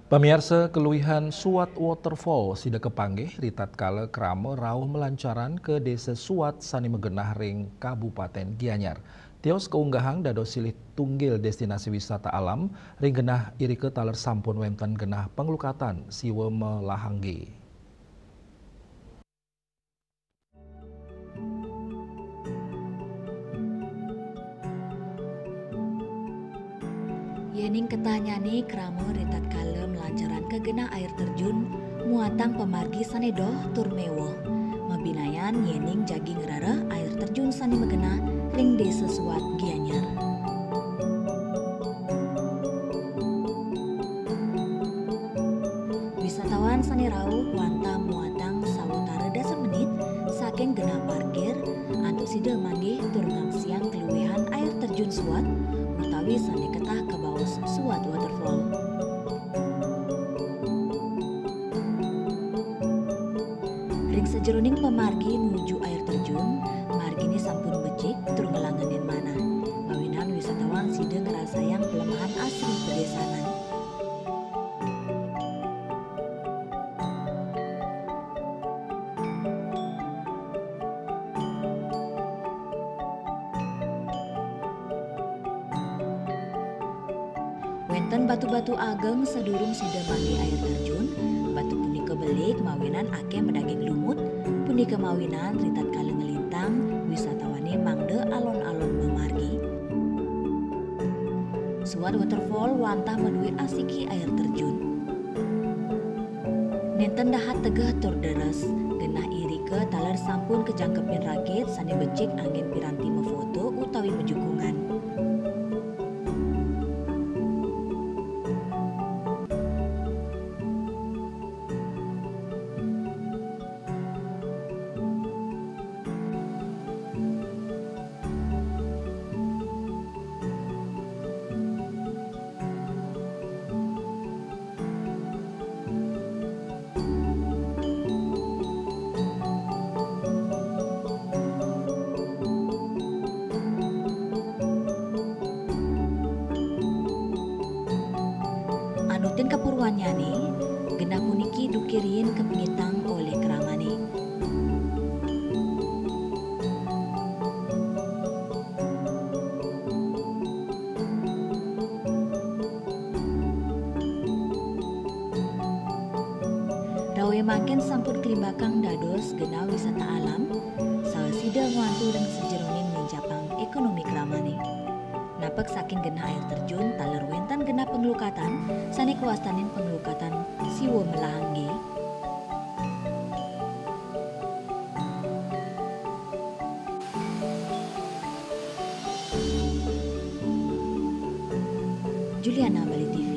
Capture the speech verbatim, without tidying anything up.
Pamiarsa, kaluihan Suat Waterfall sida kapanggih ritatkala krama rauh malancaran ka Desa Suat sane magenah ring Kabupaten Gianyar. Tios kaunggahang dados silih tunggil destinasi wisata alam ring genah irika taler sampun wenten genah panglukatan Siwa Melahangge. Yening ketahnyane krama ritatkala malancaran ka genah air terjun, muatang pamargi sane doh tur meweh. Mabinayan yening jagi ngrereh air terjun sane magenah ring Desa Suat, Gianyar. Wisatawan sane rauh wantah muatang sawatara dasa menit saking genah parkir, antuk sida manggih tur ngamsiang kaluihan air terjun Suat utawi sane ketah kabaos Suat Waterfall. Ring sajeroning pamargi nuju air terjun, margine sampun becik tur nglangenin manah, mawinan wisatawan sida ngrasayang palemahan asri padesanan. Wenten batu-batu ageng sadurung sida manggih air terjun. Batu punika belik mawinan akeh madaging lumut, punika mawinan ritatkala nglintang, wisatawane mangda alon-alon mamargi. Suat Waterfall wantah madue asiki air terjun. Nenten dahat tegeh tur deres, genah irika taler sampun kajangkepin rakit sane becik anggen piranti mafoto utawi majukungan. Anutin kapurwannyane, genah puniki duke riin kapangitang olih kramane. Rauh mangkin sampun klimbakang dados genah wisata alam, saha sida ngwantu ring sajeroning nincapang ekonomi kramane. Napek saking genah air terjun taler wenten genah panglukatan sane kawastanin panglukatan Siwa Melahangge. Juliana, Bali T V.